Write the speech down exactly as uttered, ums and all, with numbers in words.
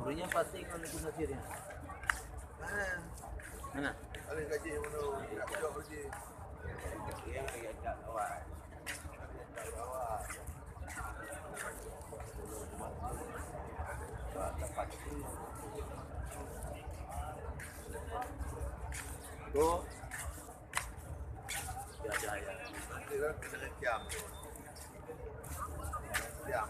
Gurunya pasti ngon Teungku Nasir ya. Mana? Mana? Paling gaji mana? Nak jawab gaji. Yang lagi tak awal. Go. Ya, ya, ya. Nanti lah kena jam. Jam.